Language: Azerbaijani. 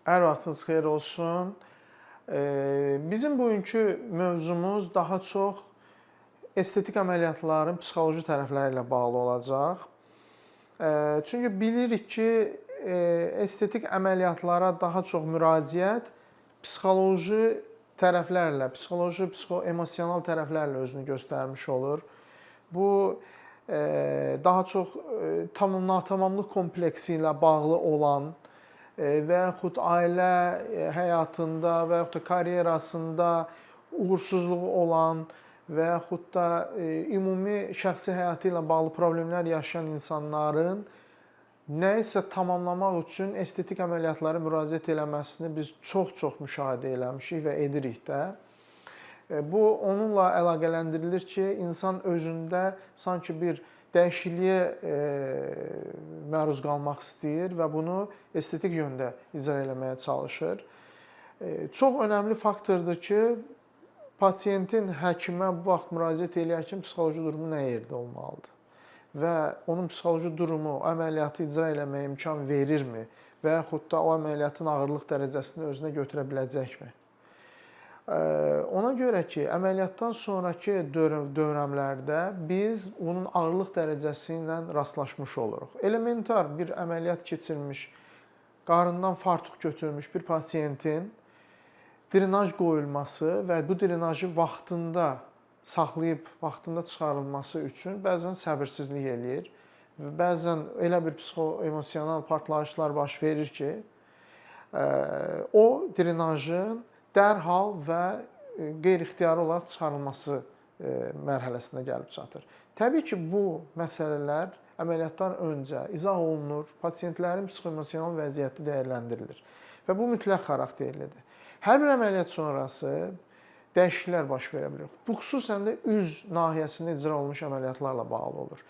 Hər vaxtınız xeyir olsun. Bizim bugünkü mövzumuz daha çox estetik əməliyyatların psixoloji tərəfləri ilə bağlı olacaq. Çünki bilirik ki, estetik əməliyyatlara daha çox müraciət psixoloji tərəflərlə, psixoloji, psixoemosional tərəflərlə özünü göstərmiş olur. Bu daha çox tam natamamlıq kompleksi ilə bağlı olan və yaxud ailə həyatında və yaxud da karyerasında uğursuzluğu olan və yaxud da ümumi şəxsi həyatı ilə bağlı problemlər yaşayan insanların nəyisə tamamlamaq üçün estetik əməliyyatlara müraciət eləməsini biz çox-çox müşahidə eləmişik və edirik də. Bu onunla əlaqələndirilir ki, insan özündə sanki bir dəyişikliyə məruz qalmaq istəyir və bunu estetik yöndə icra eləməyə çalışır. Çox önəmli faktordur ki, pasiyentin həkimə bu vaxt müraciət eləyərkən psixoloji durumu nə yerdə olmalıdır və onun psixoloji durumu əməliyyatı icra eləməyə imkan verirmi və yaxud da o əməliyyatın ağırlıq dərəcəsini özünə götürə biləcəkmi? Ona görə ki, əməliyyatdan sonrakı dövrəmlərdə biz bunun ağırlıq dərəcəsi ilə rastlaşmış oluruq. Elementar bir əməliyyat keçirmiş, qarından fartuq götürmüş bir pasiyentin drenaj qoyulması və bu drenajı vaxtında saxlayıb vaxtında çıxarılması üçün bəzən səbirsizlik eləyir və bəzən elə bir psixoemosional partlayışlar baş verir ki, o drenajın dərhal və qeyri-ixtiyari olaraq çıxarılması mərhələsinə gəlib çatır. Təbii ki, bu məsələlər əməliyyatdan öncə izah olunur, pasiyentlərin psixoemosional vəziyyəti dəyərləndirilir və bu mütləq xarakterlidir. Hər bir əməliyyat sonrası dəyişikliklər baş verə bilər. Bu xüsusən də üz nahiyəsində icra olunmuş əməliyyatlarla bağlı olur.